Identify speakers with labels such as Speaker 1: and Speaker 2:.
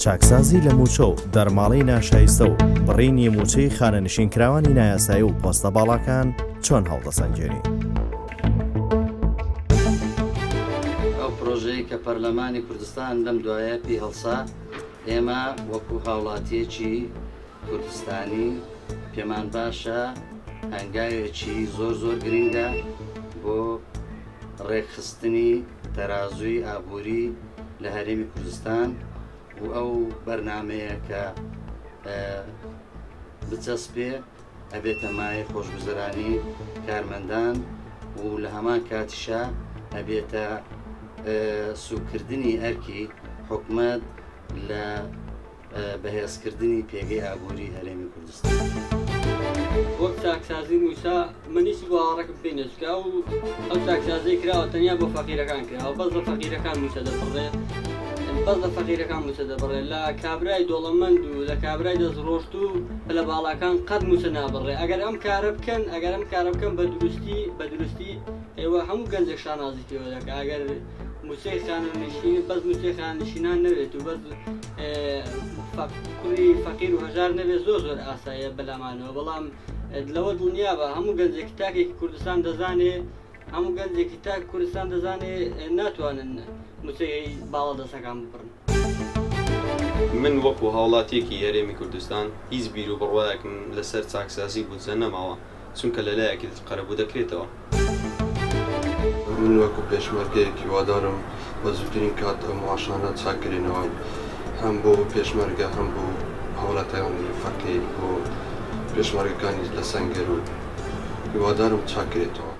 Speaker 1: چاکسازی لە مووچە و دەرماڵەی ناشایستە و بڕینی مووچەی خانەنشینکراوانی نایاسایی و پۆستە باڵاکان چۆن هەڵدەسەنگێنی؟
Speaker 2: ئەو پرۆژەیەی کە پەرلەمانی کوردستان لەم دوایە پێی هەڵسا، ئێمە وەکو هاوڵاتییەکی کوردستانی پێمان باشە هەنگاوێکی زۆر زۆر گرنگە بۆ ڕێکخستنی تەرازووی ئابووری لە هەرێمی کوردستان و ئەو بەرنامەیە کە بچەسپێ ئەبێتە مایەی خۆشگوزەرانی کارمەندان و لە هەمان کاتیشا ئەبێتە سوکردنی ئەرکی حکومەت لە بەهێزکردنی پێگەی ئابووری هەرێمی کوردستان.
Speaker 3: وەک چاکسازی مووچە من هیچ باوەڕێکم پێی نیە چونکە ئەو ئەو چاکسازیەی کراوە تەنیا بۆ فەقیرەکان کراوە بەس لە فەقیرەکان مووچە دەبڕێ بەس لە فەقیرەکان مووچە دەبڕێ لە کابرای دۆڵەمەند و لە کابرای دەستڕۆشتوو پلە باڵاکان قەت مووچە نابڕێ ئەگەر ئەم کارە بکەن ئەگەر ئەم کارە بکەن بە دروستی بە دروستی ئێوە هەموو گەنجێک شانازی پێوە دەکا ئەگەر مووچەی خانەنشینی بەس مووچەی خانەنشینان نەبێت و بەس کوڕی فەقیر و هەژار نەبێت زۆر زۆر ئاساییە بەلامانەوە بەڵام لەوە دڵنیابە هەموو گەنجێکی تاکێکی کوردستان دەزانێ هەموو گەنجێکی تاک کوردستان دەزانێ ناتوانن مووچەی باڵا دەستەکان ببڕن.
Speaker 4: من وەکو هاوڵاتیەکی هەرێمی کوردستان هیچ بیرو بڕوایەکم لەسەر چاکسازی بودجە نەماوە، چونکە لەلایەکی تر قەرەبوو دەکرێتەوە.
Speaker 5: من وەکو پێشمەرگەیەک هیوادارم بە زووترین کات ئەو معاشانە چاک کرێنەوە هەم بۆ پێشمەرگە هەم بۆ هاوڵاتیانی فەقیر بۆ پێشمەرگەکانی لە سەنگەر و هیوادارم چاک کرێتەوە.